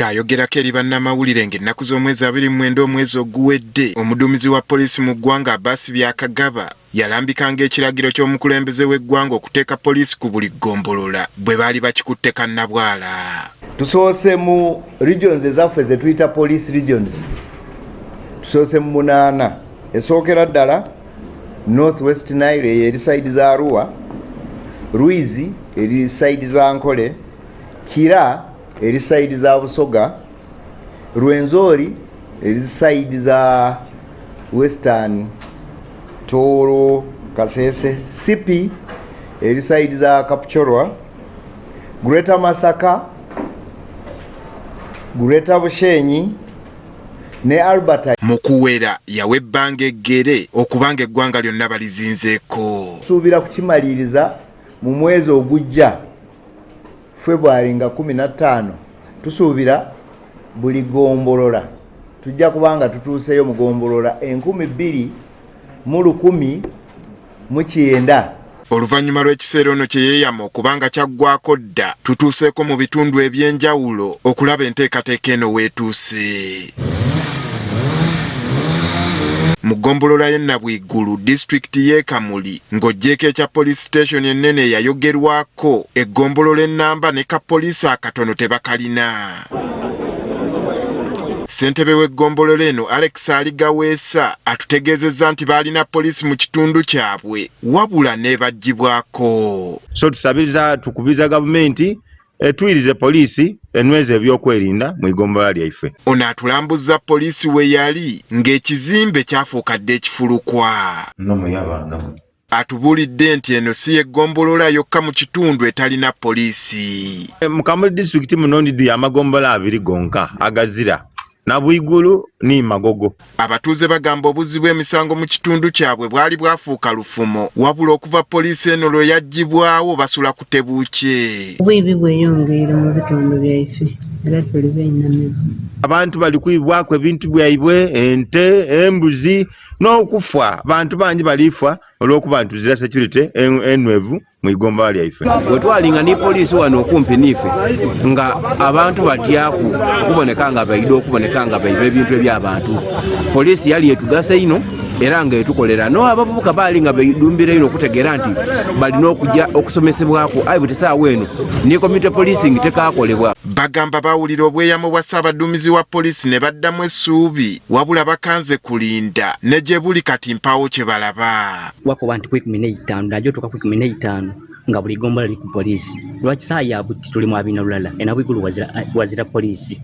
Ng'ayogerako eri bannamawulire ng'ennaku z'omwezi 29 omwezi oguwedde, omuduumizi wa poliisi mu ggwanga Abbas Byakagaba yalambika ng'ekiragiro ky'omukulembeze w'eggwanga okuteeka poliisi ku buli ggombolola bwe baali bakikutte kannabwala. Tusoose mu regions ezaffe ze tuyita police regions, tusoose mu 8. Esookera ddala North West Nile, eyo eri side za Arua, Rwizi eri side za Nkole, Kira eri side za Busoga, Rwenzori eri side za Western Tooro, Kasese, Sipi eri side za Kapchorwa, Greater Masaka, Greater Bushenyi ne Albert. Mu kuwera yawa ebbanga eggere okubanga eggwanga lyonna balizinzeeko. Tusuubira kukimaliriza mu mwezi ogujja February nga 15. Tusuubira buli gombolola tujja kubanga tutuuseyo mu gombolola 2190. Oluvannyuma lw'ekiseera ono kye yeeyama okuba nga kyaggwako dda, tutuuseeko mu bitundu eby'enjawulo okulaba enteekateeka eno weetuuse. Mu ggombolola y'e Nabwigulu, disitulikiti y'e Kamuli, ng'oggyeeko ekya police station ennene eyayogerwako, eggombolola ennamba ne ka poliisi akatono tebakalina. Ssentebe w'eggombolola eno Alex Aligaweesa atutegeezezza nti baalina poliisi mu kitundu kyabwe wabula n'ebaggyibwako. So tusabiriza, tukubiriza gavumenti etuyirize poliisi enyweze ebyokwerinda mu iggombolola lyaife. Ono atulambuzza poliisi we yali ng'ekizimbe kyafuuka dda ekifulukwa. Atubuulidde nti eno si y'eggombolola yokka mu kitundu etalina poliisi. Mu Kamuli disitulikiti muno ndidhi amagombolola 2 gonka agazira, Nabwigulu ni Magogo. Abatuuze bagamba obuzzi bw'emisango mu kitundu kyabwe bwali bwafuuka lufumo, wabula okuva poliisi eno lwe yaggyibwawo basula ku tebuukye. Obwibi bweyongeire mu bitundu byaife era tuli beinamivu. Abantu bali kwibwaku ebintu byaibwe, ente, embuzi n'okufa. Abantu bangi balifa olw'okuba nti tuzira security enwevu mu igomba lyaife. Bwe twalinga ni poliisi wano okumpi n'ife nga abantu batyaku okuboneka nga baidha okuboneka nga baiba ebintu eby'abantu. Poliisi yali etugasa ino era nga etukolera. No abavubuka baali nga beidumbira ino okutegeera nti balina okujja okusomesebwako, aye bwe tesaawa eno ni community policing tekakolebwa. Bagamba bawulira obweyamo bwa ssaabaduumizi wa poliisi ne baddamu essuubi, wabula bakanze kulinda ne gye buli kati mpaawo kye balaba. Wakoba nti ku 15, najo otuuka ku 15 nga buli ggombolola liri ku poliisi. Lwaki saa ya buti tuli mu abina lulala e Nabwigulu wazira poliisi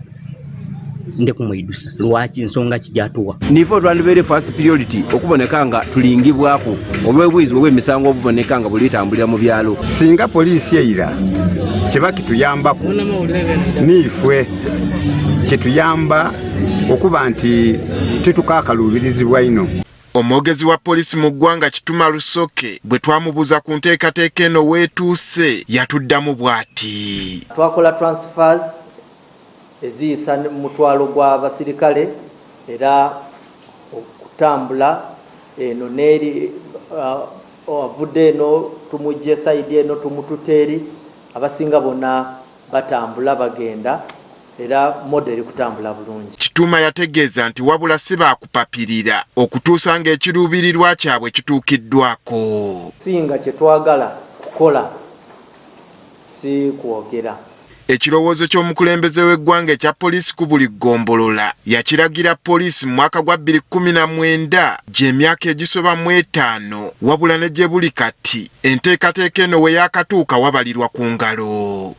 nde kumwidusa lwaki nsonga ki gyatuwa? Nife otwandibeere first priority okuboneka nga tulingibwako olw'obwizi obw'emisango obuboneka nga bulitambulira mu byalo. Singa poliisi eira kiba kituyambaku niifwe kituyamba okuba nti titukaakaluubirizibwa ino. Omwogezi wa poliisi mu ggwanga Kituma Rusoke bwe twamubuuza ku nteekateeka eno weetuuse yatuddamu bw'ati. Twakola transfers eziyisa mutwalo gw'abasirikale era okutambula eno n'eri, avudde eno tumujje sayidi eno tumututte eri, abasinga bonna batambula bagenda era model eri kutambula bulungi. Kituma yategeeza nti wabula si baakupapirira okutuusa ng'ekiruubirirwa kyabwe kituukiddwako. Singa kye twagala kukola si kwogera. Ekirowoozo ky'omukulembeze w'eggwanga ekya poliisi ku buli ggombolola yakiragira poliisi mu mwaka gwa bbiri kkumi na mwenda gy'emyaka egisoba mu etaano, wabula ne gye buli kati enteekateeka eno we yaakatuuka wabalirwa ku ngalo.